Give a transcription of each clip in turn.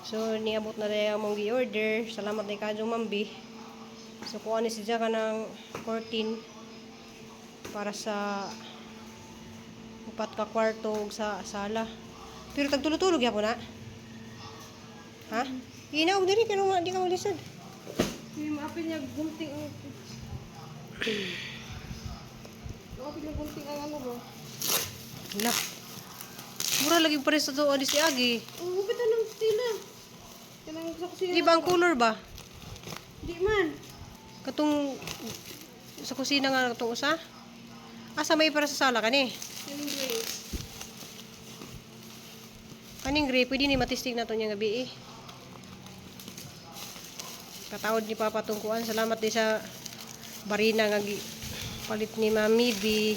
So niabot na rin ang mong gi-order. Salamat na kadyo, Mambi. So kuha ni si Jaka ng 14 para sa upat ka kwarto ug sa sala. Pero tagtulog-tulog yapon na. Ha? Inaog diri kay di ka malisod. Hindi, maapin niya gunting ang... Maapin niya gunting ang ano ba? Hala. Mura lagi pa rin sa tuwa ni si Agi. Oo, bita ng stila. Kanang sa kusina. Di ba ang color ba? Di man. Katong sa kusina nga katong usa? Asa may para sa sala kani? Kaning gray. Kaning gray pwede ni matistig na to niya gabi eh. Katawad ni Papa tungkuan. Salamat din sa barina nga palit ni Mami B.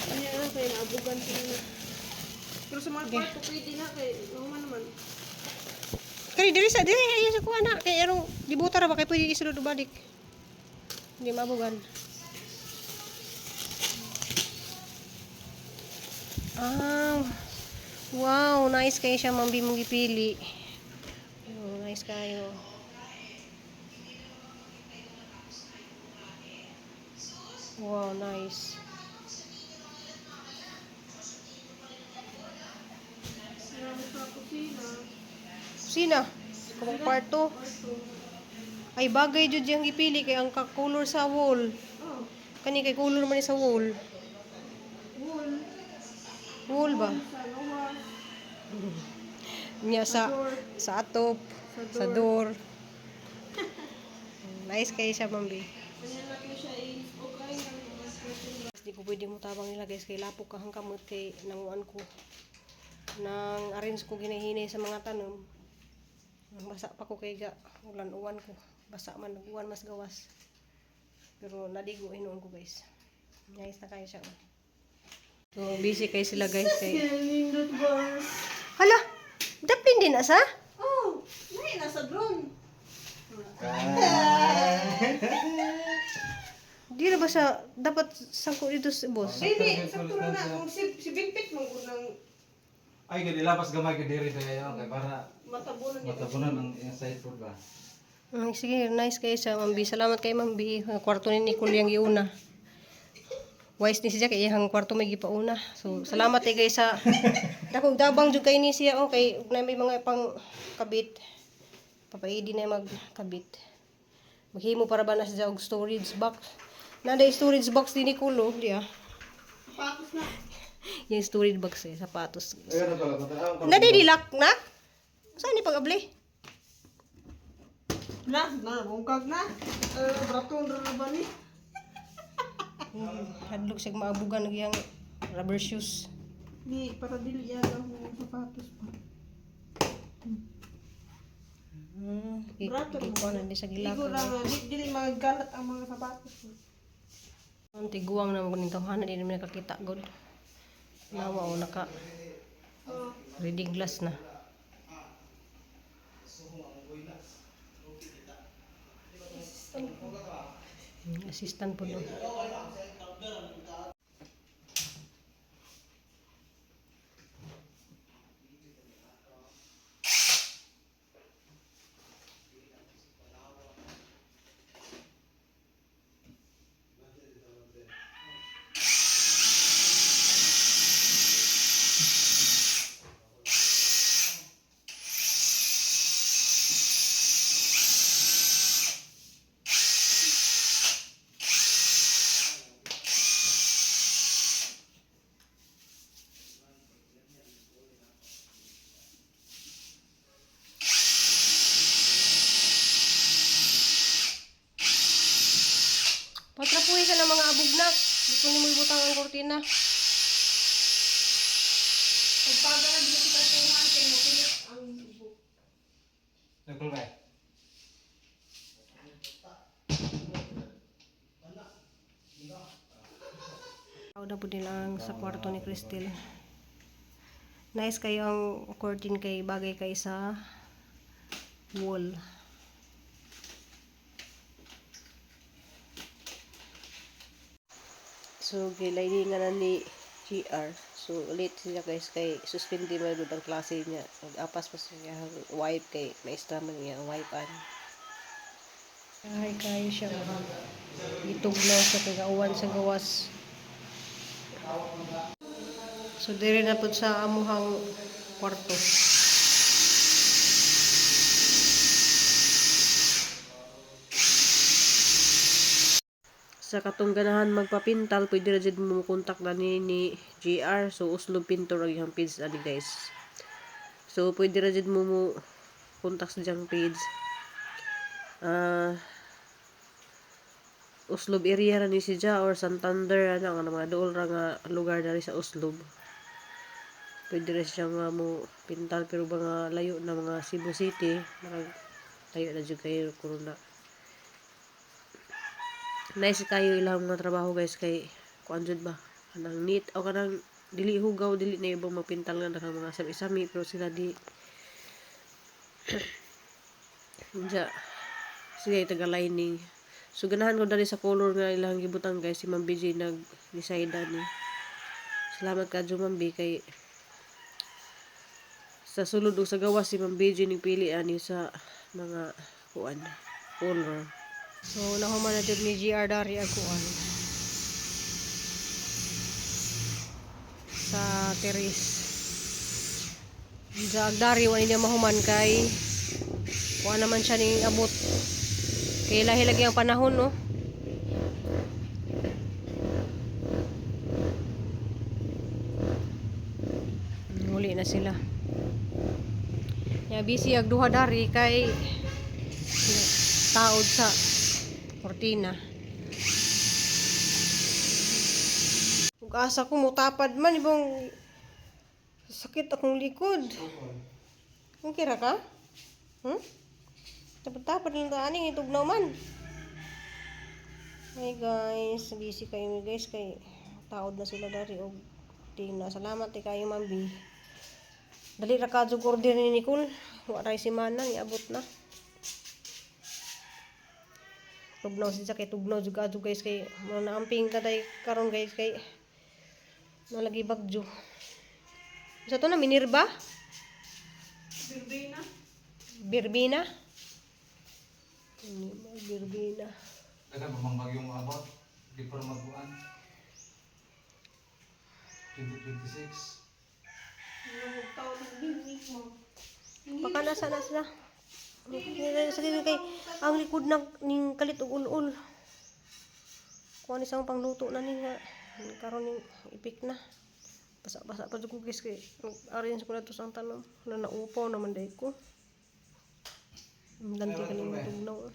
Kanya na kay naabugan ko na. Pero sa mga kwarto pwede na kay normal naman. Kani diri sa diri ay sa kuan na kay erong dibuta ra ba kay pwede isulod og balik. Hindi mabugan. Ah. Wow, nice kayo siya, Ma'am B, mong gipili. Oh, nice kayo. Wow, nice. Marami sa kusina. Kusina, kumang kwarto. Kwarto. Ay bagay jud yung gipili kay ang ka-color sa wall. Oh, Kani kay color man ni sa wall. wool. Wall ba? Sa gawas. Niya sa Door. sa atop, Sa sa door. Nice kayo siya, Ma'am B. Kanya na kayo siya is okay lang mga curtain. Di ko pwede mo tabang nila guys kay lapok ka hangkamot kay nanguan ko. Nang arrange ko ginahinay sa mga tanom. Nang basa pa ko kay ga ulan-uwan ko. Basa man uwan mas gawas. Pero naligo hinuon ko, guys. Nice na kayo siya. Oh. So busy kay sila guys kay. Nindot ba? Hala, dapin din asa? Oh, nay nasa drone. Di na ba sa dapat sangko dito sa boss? Dili, sakto na na kung si Bitbit man gud nang Ay, gadi lapas gamay gadi diri tayo kay para matabunan niya. matabunan ang iyang side food ba. Sige, nice kayo sa Ma'am B. Salamat kay Ma'am B. Ang kwarto ni Nicole yung giuna. Wise ni siya kay iyang kwarto may gipauna. So, salamat eh guys sa dakog dabang jud kay ni siya, okay, ug na may mga pang kabit. Papaidi na magkabit. Maghimo para ba na siya og storage box. Nada storage box din ni Nicole, oh, di ah. Sapatos na. Yung storage box eh, sapatos. Ayun na pala, patanaw Nada di lock na? Saan ni pag-abli? Na, na bungkag na. Eh, bratong ra ba ni? Hadlok siya maabugan ng iyang rubber shoes. Di para dili ya ang sapatos pa. Brato Brato na di sa gilak. Igo lang di dili maggalat ang mga sapatos. Ang tiguang na mo ning tawhana di naman nakakita god. Nawa o naka Oh, reading glass na. Assistant po doon. Pagtrapuhin sa ng mga abugnak. Di ko nimo ibutang ang kurtina. Pagpaga na dili kita kuhan kay mo pilit ang ibo. Nagkul ba? Ako na po nila ang sa kwarto ni Cristel. Nice kayo ang curtain kay bagay kay sa wall. So, gilaydingan na ni GR. So, So late siya guys kay suspindi man gud ang klase niya. Nag-apas pa siya wife kay maestra man niya ang wife an. Ay kayo siya. Gitugnaw sa kagauwan sa gawas. So dire na pud sa amuhang kwarto. Sa katong ganahan magpapintal, pwede ra jud mo kontak na ni JR. So Oslo Pintor ang iyang page ani guys. So pwede ra jud mo kontak sa iyang page. Ah, Oslob area ra ni siya or Santander ana nga mga duol ra nga lugar diri sa Oslob. Pwede ra siya nga mo pintal pero mga layo na mga Cebu City, marag layo na jud kayo kuno na. Nice kayo ilang mga trabaho guys kay kuan jud ba kanang neat o kanang dili hugaw, dili na ibang magpintal nga nakang mga sami-sami pero sila di ja sige taga lining. So ganahan ko dali sa color nga ilang gibutang guys. Si Ma'am BJ nag decide ani. Salamat kadyo, Ma'am B, kay sa sulod ug sa gawas si Ma'am BJ ning pili ani sa mga kuan color. So nahuman na jud ni GR dari ang kuan sa terrace. Sa Agdari wala niya mahuman kay kuan naman siya ning abot. Kay lahi lagi ang panahon, no. Muli na sila. Ya busy ag duha dari kay taod sa kortina. Ug asa ko mutapad man ibang sakit akong likod. Okay ra ka? Tapad-tapad lang ta aning itugnaw man. Hi guys, busy kayo guys kay taod na sila dari og tina. Salamat eh kayo, Ma'am B. Dali ra ka jud order ni Nicole. Wa ray semana niabot na. Tugnaw siya kay tugnaw jud adto guys kay mo naamping ta day karon guys kay nalagi bagyo. Sa to na Minerva? Birbina. Birbina? Hindi mo, Birbina. Daga mamang bagyong abot before magbuan. 2026. Tawag ng bibig mo. Baka nasa na sila. Sa kay ang likod na ning kalit og ulul. Kuha ni sa pangluto na ni nga karon ning ipik na. Basa-basa pa jud ko guys kay arrange ko na to sa ang tanom. Na naupaw naman day ko. Ang Lanti ka ning tugnaw.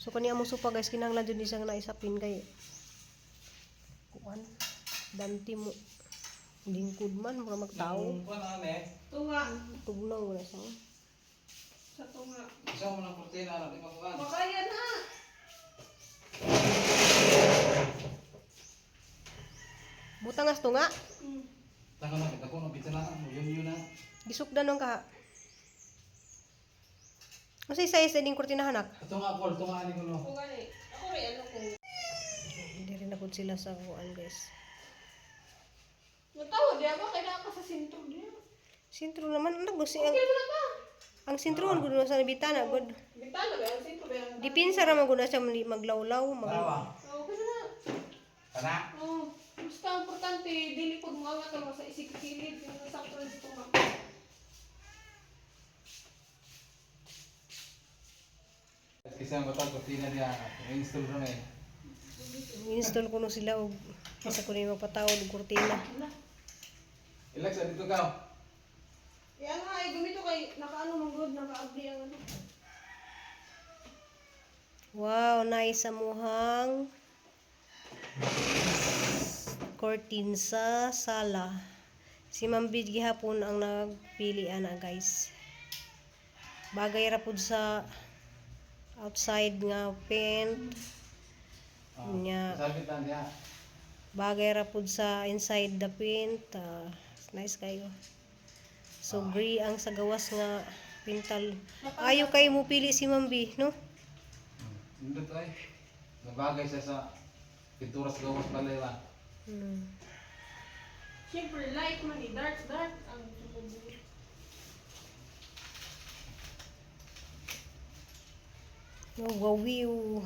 So kani among sopa guys kinahanglan jud ni siya nga naisapin kay kuan danti mo lingkod man mura magtao. Kuan na ane. Tunga. Tugnaw na siya. Sa tunga. Isa mo ng kurtina na di makuan. Makaya na. Butang as tunga. Taka na kita ko no bitsa na mo yun yun na. Gisukdan nung ka. Unsay size ining kurtina, hanak? Ito nga call, ito nga ani ko no. Kung gani. Ako rin ano kung. Hindi rin na pud sila sa kuan guys. Natawa diya ba kailangan ka sa sentro diya. Sintro naman anak gusto ang Okay mo na ba? ang sintro gud na sa bitana gud. Bitana ba ang sentro ba? Ang- Dipinsa ra man gud na siya maglawlaw mag Tarawa. Oo, kasi na. Tara. Oo. Basta ang importante, dili po mga nga kalwa sa isikilid, yung sakto rin sa tunga. Kasi ang batang kurtina niya, install ro na eh. Install ko no sila og isa ko ni magpatawod og kurtina. Relax dito ka. Yan nga, ay gumito kay nakaano man good, nakaagli ang ano. Wow, nice amuhang curtain sa sala. Si Ma'am Bid gihapon ang nagpili ana guys. Bagay ra pud sa outside nga paint. Ah, Nya. Sabit na niya. Bagay ra pud sa inside the paint. Ah, nice kayo. So gray ang sa gawas nga pintal. Ayo kayo mo pili si Ma'am B, no? Nindot ay. Nabagay siya sa pintura sa gawas balay ba. Siyempre, light man eh. Dark, dark ang sukubo. Oh, wow.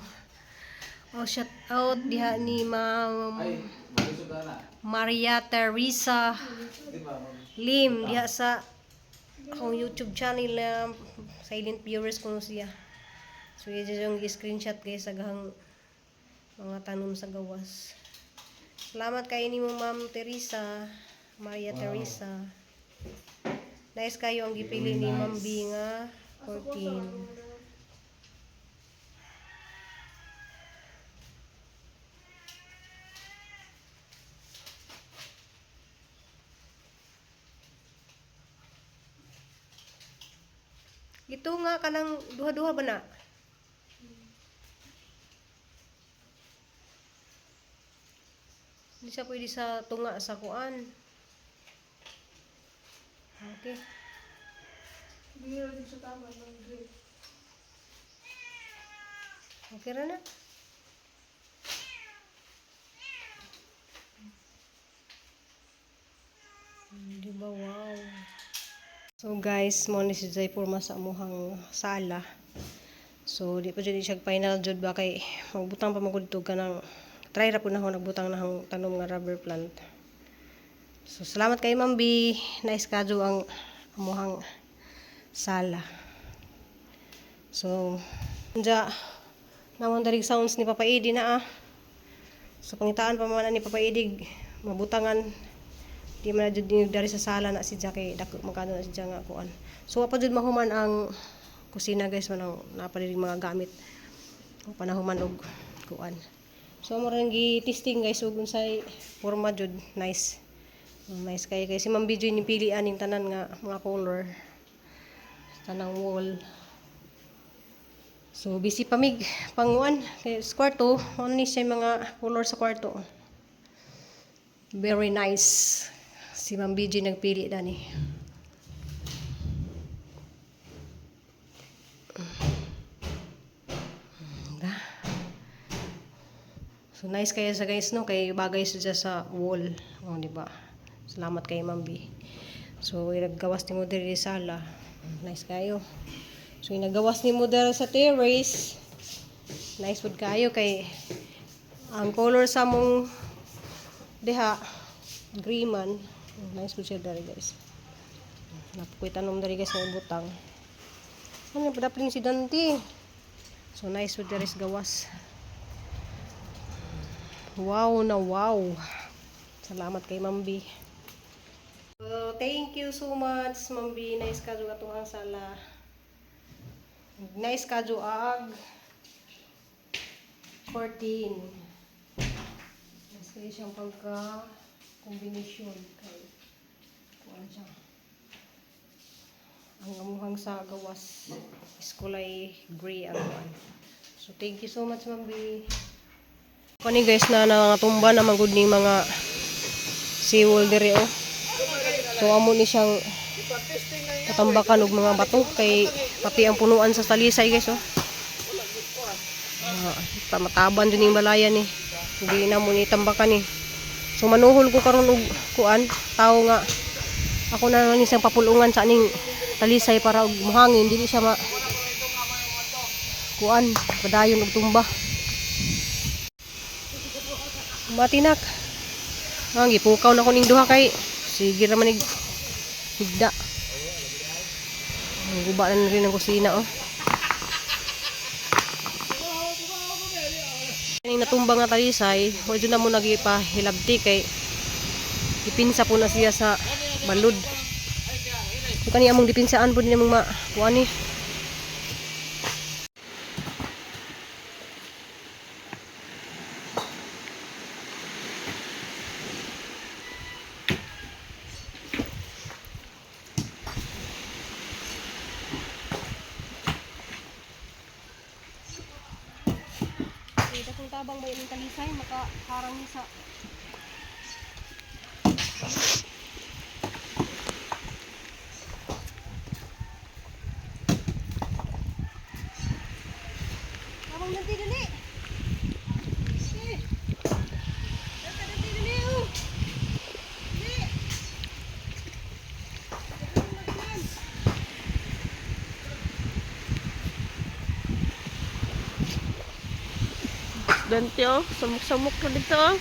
Oh, shout out diha ni Ma'am Ay, malisod na. Maria Teresa Di ba? Lim diha sa akong YouTube channel na Silent Viewers kuno siya. So yun yung screenshot guys sa gahang mga tanom sa gawas. Salamat kay nimo Ma'am Teresa, Maria Wow. Teresa. Nice kayo ang gipili Very ni Ma'am nice. B nga 14. Ito nga kanang duha-duha ba na? Hindi siya pwede sa tunga sa kuan. Okay. Hindi rin sa tama ng green. Okay ra na. Di ba wow. So guys, mo ni si Jay porma sa amuhang sala. So di pa jud ni siya final jud ba kay magbutang pa magud ka ng try ra pud na ako nagbutang na akong tanom nga rubber plant. So salamat kay Ma'am B. Nice kadyo ang amuhang sala. So, unja namon darig sounds ni Papa Edi na ah. So pangitaan pa man ni Papa Edi mabutangan di man na jud ni dari sa sala na si Jackie dako magkano na si Jack nga kuan. So wa pa jud mahuman ang kusina guys, manang naa pa diri mga gamit. Wa pa nahuman og kuan. So amo rin gi testing guys ug unsay forma jud nice. Nice kay kay si Ma'am BJ ni pili aning tanan nga mga color. Tanang wall. So busy pa mig panguan kay sa kwarto, ano ni siya yung mga color sa kwarto. Very nice. Si Ma'am BJ nagpili dani. Da. So nice kayo sa guys no kay bagay siya sa wall. Oh, di ba? Salamat kay Ma'am B. So inaggawas ni mo diri sa sala. Nice kayo. So inagawas ni mo diri sa terrace. Nice pud kayo kay ang color sa mong diha gray man. Nice pud siya diri guys. Napukoy tanom diri guys sa butang. Ano padapling si Dante. So nice pud diri sa gawas. Wow na wow. Salamat kay Ma'am B. So, thank you so much, Ma'am B. Nice kadyo atong ang sala. Nice kadyo ag 14. Nice kayo siyang pagka combination kay kuan siya. Ang amuhang sa gawas is kulay gray ang kuan. So thank you so much, Ma'am B. Kani guys na nangatumba na magud ning mga seawall diri oh. So amo ni siyang katambakan og mga bato kay pati ang punuan sa talisay guys oh. Ah, mataban din yung balaya ni. Hindi na mo ni tambakan ni. So manuhol ko karon og kuan tawo nga ako na lang isang papulungan sa aning talisay para og muhangin dili siya ma kuan padayon og tumba. Matinak. Ang gipukaw na ko ning duha kay sige ra man ig higda. Ang guba na rin ang kusina oh. Kaning natumba nga talisay, wa jud na mo nagipahilabti kay gipinsa po na siya sa balud. So kani among dipinsaan po din among ma kuan ni. Okay, dakong tabang ba yung talisay makaharang ni sa. Tabang nanti dali. Eh. Dali dali dali oh. Dali. Dante oh, samok-samok na dito oh.